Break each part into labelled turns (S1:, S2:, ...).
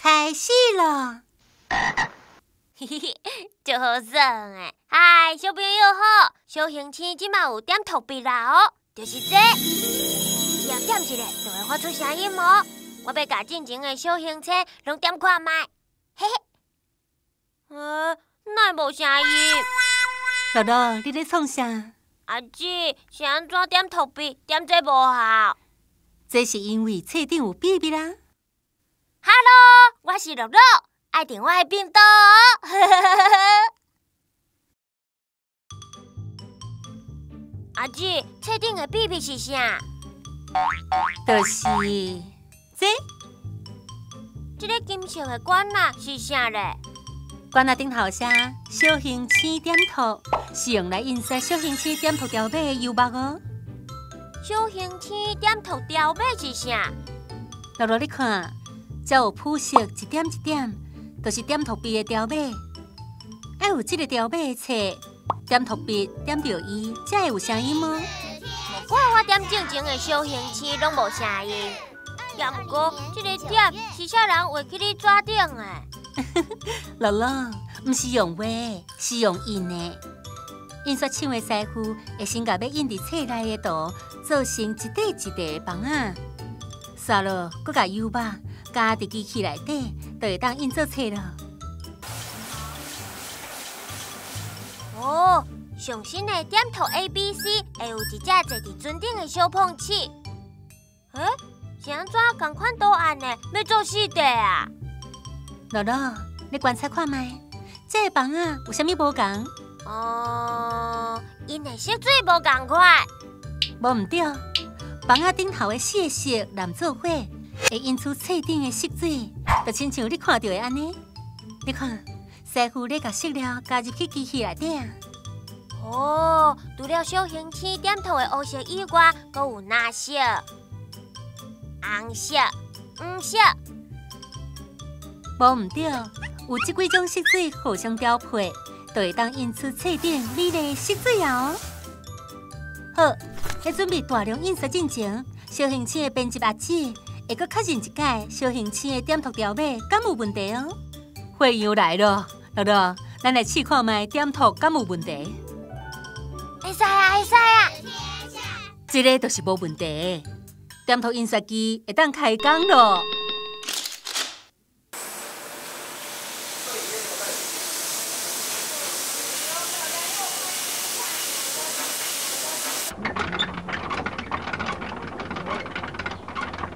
S1: 開始囉！
S2: 嘿嘿嘿，足好耍的！嗨，小朋友好，小行星這馬有點特別啦哦，就是這，只要點一下就會發出聲音哦。我欲共進前的小行星攏點看覓，嘿嘿。哪會無聲音？
S1: 樂樂，你咧創啥？
S2: 阿姊，是按怎點塗筆？點這無效？
S1: 這是因為冊頂有秘密啦。
S2: 哈囉，我是樂樂，愛訂我的頻道哦。阿姊，冊頂的秘密是啥？
S1: 就是這。
S2: 這个金色的管仔是啥咧？
S1: 管仔頂頭寫小行星點塗，是用來印刷小行星點塗條碼的油墨哦。
S2: 小行星點塗條碼是啥？
S1: 樂樂，你看，這有膚色一點一點，就是點塗筆的條碼。愛有這个條碼的冊，點塗筆點著伊，才會有聲音哦。
S2: 無怪我點進前的小行星攏無聲音，也毋過這个點是啥人畫去你紙頂的？
S1: 樂樂，毋是用畫，是用印的。印刷廠的師傅會先共欲印佇冊內的圖做成一塊一塊的枋仔，煞落閣共油墨加佇機器內底，就會當印做冊囉。
S2: 哦，上新的點塗 ABC 會有一隻坐佇船頂的小胖鼠。欸，是按怎仝款圖案的，欲做四塊啊？
S1: 樂樂，你觀察看覓，這个枋仔有啥物無仝？
S2: 哦，𪜶的色水無仝款。
S1: 無毋對，枋仔頂頭的四个色藍做伙，會印出冊頂的色水，就親像你看著的按呢。你看，師傅咧共色料加入去機器內底啊。
S2: 哦，除了小行星點塗的烏色以外，閣有藍色、紅色、黃色。
S1: 無毋對，有這幾種色水互相調配，就會當印出冊頂美麗的色水啊！哦，好，喺準備大量印刷進前，小行星的編輯阿姊會閣確認一擺小行星的點塗條碼敢有問題哦。貨樣來囉，樂樂，咱來試看覓點塗敢有問題。
S2: 會使啊，會使啊！
S1: 這个就是無問題，點塗印刷機會當開工囉。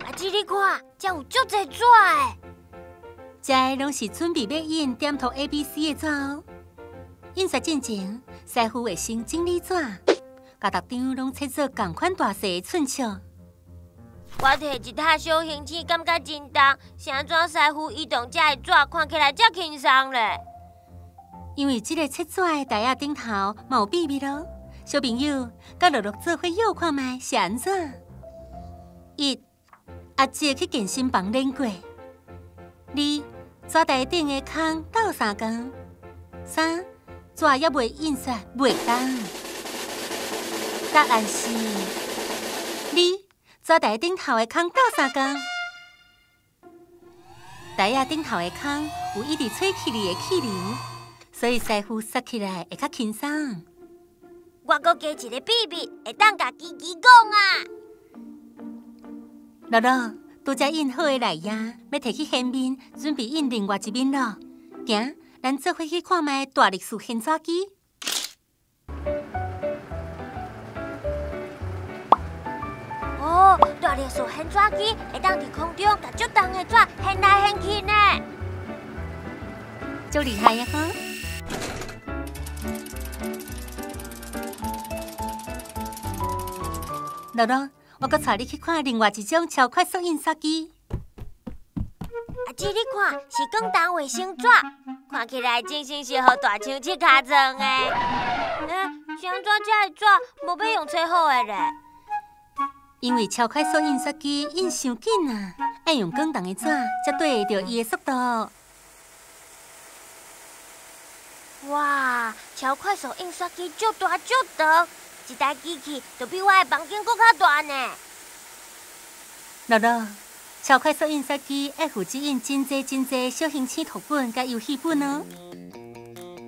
S2: 阿姊，你看，這有足濟紙的。
S1: 這攏是準備欲印點塗 ABC 的紙哦。印刷進前，師傅會先整理紙，共逐張攏切做仝款大細的寸尺。
S2: 我提一塔小行星，感覺真重，是按怎師傅移動這个紙，看起來遮輕鬆咧？
S1: 因為這个切紙的台仔頂頭嘛有秘密囉。小朋友，佮樂樂做伙臆看覓是按怎？一，阿姐去健身房練過。二，紙台頂的空鬥相共。三，紙猶未印刷袂動。答案是二，紙台頂頭的空鬥相共。台仔頂頭的空有一直吹氣裡的氣流，所以師傅刷起來會較輕鬆。
S2: 我閣加一个秘密，會當共機器講啊！
S1: 樂樂，拄才印好的內頁，欲提去前面，準備印另外一面囉。行，咱做伙去看覓大力士掀紙機。
S2: 哦，大力士掀紙機會當佇空中共足重的紙掀來掀去呢，
S1: 足厲害的吼！樂樂，我閣帶你去看另外一種超快速印刷機。
S2: 阿姊，你看，是廣東衛生紙，看起來真心是予大象切尻川的。欸，是按怎這个紙無欲用切好的咧？
S1: 因為超快速印刷機印傷緊啊，愛用廣東的紙才對得著伊的速度。
S2: 哇，超快速印刷機足大足長，一台機器就比我的房間閣較大呢。
S1: 樂樂，超快速印刷機會負責印真濟真濟小行星圖本佮遊戲本哦。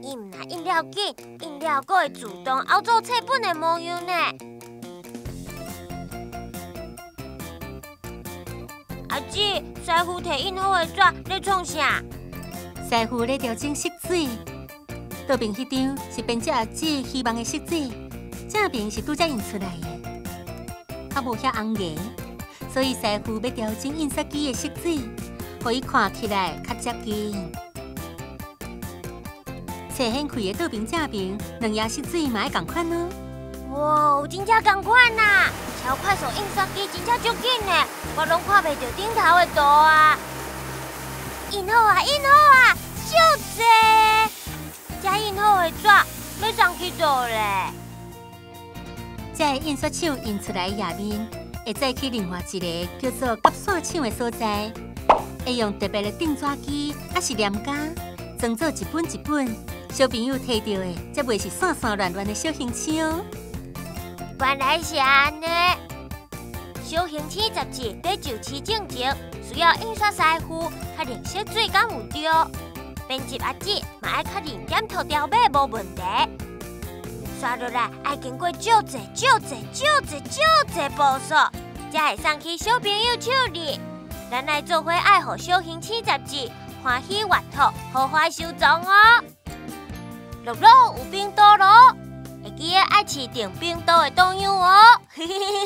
S2: 伊毋但印了緊，印了閣會自動凹做冊本的模樣呢。阿姊，師傅提印好的紙咧創啥？
S1: 師傅咧調整色水，倒邊彼張是編輯阿姊希望的色水，正面是拄才印出來的，較無遐紅顏，所以師傅欲調整印刷機的色水，予伊看起來較接近。冊掀開的倒邊正面，兩頁色水嘛愛仝款哦。
S2: 哇，真正仝款啊！超快速印刷機真正足緊的，我攏看袂著頂頭的圖啊！印好啊，印好啊，足濟！這印好的紙欲送去佗咧？
S1: 這个印刷廠印出來的頁面，會再去另外一个叫做夾線廠的所在，會用特別的釘紙機，抑是黏膠，裝做一本一本。小朋友提著的，才袂是散散亂亂的小行星哦。
S2: 原來是按呢。小行星雜誌佇就市進前，需要印刷師傅確認色水敢有對，編輯阿姊嘛愛確認點塗條碼無問題。煞落來愛經過足濟足濟足濟足濟步數，才會送去小朋友手裡。咱來做伙愛護小行星雜誌，歡喜閱讀，豪華收藏哦。樂樂有冰多囉，會記得愛飼定冰多的檔樣哦。嘿嘿嘿。